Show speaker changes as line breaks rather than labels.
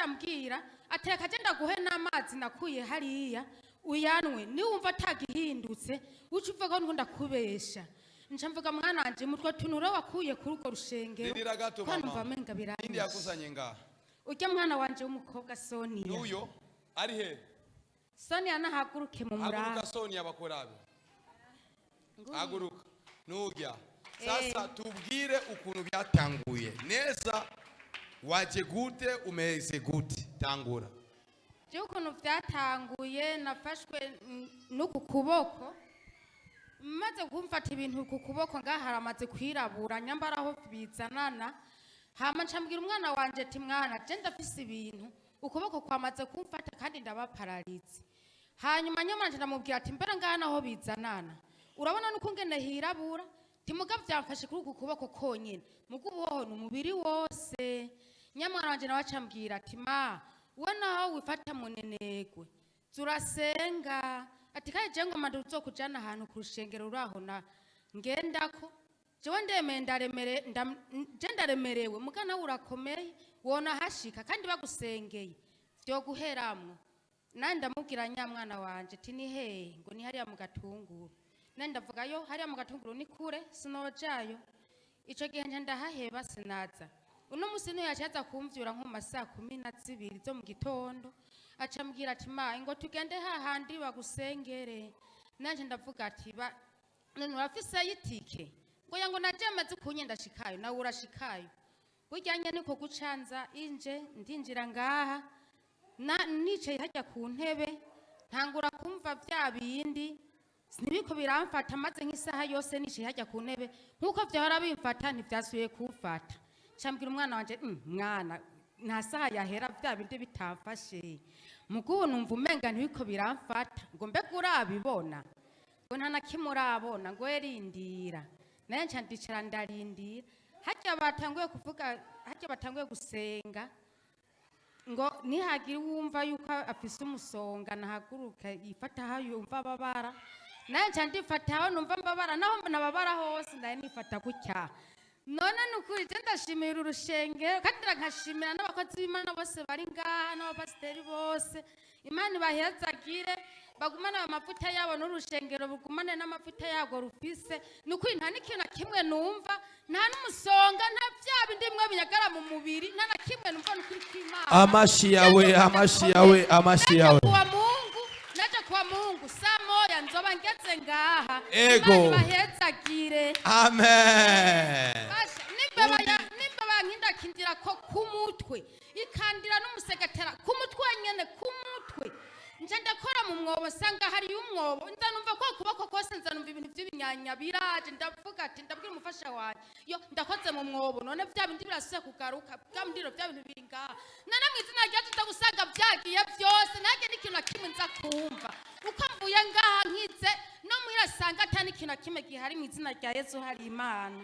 Yaciye ambwira ati: "Reka je ndaguhe n'amazi nakuye hariya uyanwe, niwumva atagihindutse uca uvuga ko ndakubesha." Nca mvuga: "Mwana wanje, mutwe tuntu wakuye kuri urwo rushengero."
Rindira gato,
ko
mama.
Numva amenga
Indi
biranyishe.
Yakuzanye ngaha?
Urya mwana wanje w'umukobwa Sonia.
N'uyo ari he?
Sonia nahaguruke mu
Haguruka.
muraba.
Sonia, bakorabe. Haguruka nurya. Sasa tubwire ukuntu byatanguye neza, waje gute, umeze gute? Tangura.
Jewe ukuntu byatanguye, nafashwe n'uku kuboko. Maze kumfata ibintu ku kuboko ngaha haramaze kwirabura, nyambara aho bizanana. Hama ncambwira umwana wanje ati: "Mwana, je ndafise ibintu, ukuboko kwamaze kumfata kandi ndabapararitse." Hanyuma nyamara ndamubwira ati: "Mbere ngaha naho bizanana, urabona nuko ngene hirabura." Timuga byamfashe kuri uku kuboko konyene, muga ubuhoho ni umubiri wose. Nyamwana wanje nawe acambwira ati: "Ma, we naho wifata munenegwe, zurasenga." Ati: "Kandi je ngoma nduzokujana ahantu ku rushengero ruraho na ngendako. Jewe ndemeye, ndaremere je ndaremerewe, muga nawe urakomeye, wona hashika kandi bagusengeye vyoguheramwo." Nandi ndamubwira nyamwana wanje ati: "Ni hehe?" Ngo ni hariya mu Gatunguru. Nandi ndavuga: "Yo, hariya mu Gatunguru ni kure, sinojayo." Ico gihe nje ndahaheba, sinaza. Uno musi niyo yaciye aza kumvyura nko mu masaa 12 zo mu gitondo, aca ambwira ati: "Ma, ngo tugende hahandi bagusengere." Nanje ndavuga ati: "Ba none urafiseyo itike?" Ngo ya, ngo naje maze kunye ndashikayo, nawe urashikayo. Burya nye niko gucanza inje ndinjira ngaha, na nicaye hajya ku ntebe, ntangura kumva vya bindi ntibiko biramfata. Maze nk'isaha yose nicaye hajya ku ntebe, nk'uko vyahora bimfata ntivyasubiye kumfata. Cambwira umwana wanje: "Mwana, nta saha yahera vya bindi bitamfashe, mugubu numva umenga ntibiko biramfata." Ngo: "Mbega urabibona?" Ngo: "Nta na kimwe urabona." Ngo: "Erindira." Naye nca ndicara ndarindira. Harya batanguye kuvuga, harya batanguye gusenga, ngo nihagira uwumva yuko afise umusonga nahaguruka yifata aho yumva ababara. Naye nca ndifata aho numva mbabara, naho nababara hose naye nifata gutya. None ni ukuri je ndashimira urushengero, kandi nkashimira n'abakozi b'Imana bose bari ngaha n'abapasiteri bose. Imana ibahezagire, bagumane ayo mavuta yabo, n'urushengero rugumane n'amavuta yarwo rufise. Ni ukuri nta n'ikintu na kimwe numva, nta n'umusonga, nta bya bindi bimwe binyagara mu mubiri, nta na kimwe numva. Ni ukuri kw'Imana.
Amashi yawe, amashi yawe, amashi yawe.
Naje kuwa Mungu, naje kuwa Mungu saa 1 nzoba ngeze ngaha.
Ego.
Imana ibahezagire.
Amen.
Basha, nimba bankindakindira ko ku mutwe, ikandira n'umusegatera ku mutwe wenyene, ku mutwe nje ndakora mu mwobo, nsanga hariyo umwobo, nza numva kwa kuboko kose, nza numva ibintu by'ibinyanya biraje. Ndavuga ati, ndabwira umufasha wanjye: "Yo, ndakoze mu mwobo, none vya bindi birasubiye kugaruka, bwa ndiro bya bintu biri ngaha." None mu izina rya Yesu gusanga byagiye byose, nanjye n'ikintu na kimwe nza kumva. Uko mvuye ngaha nkize no muhira, sanga ata n'ikintu na kimwe gihari. Mu izina rya Yesu hari Imana.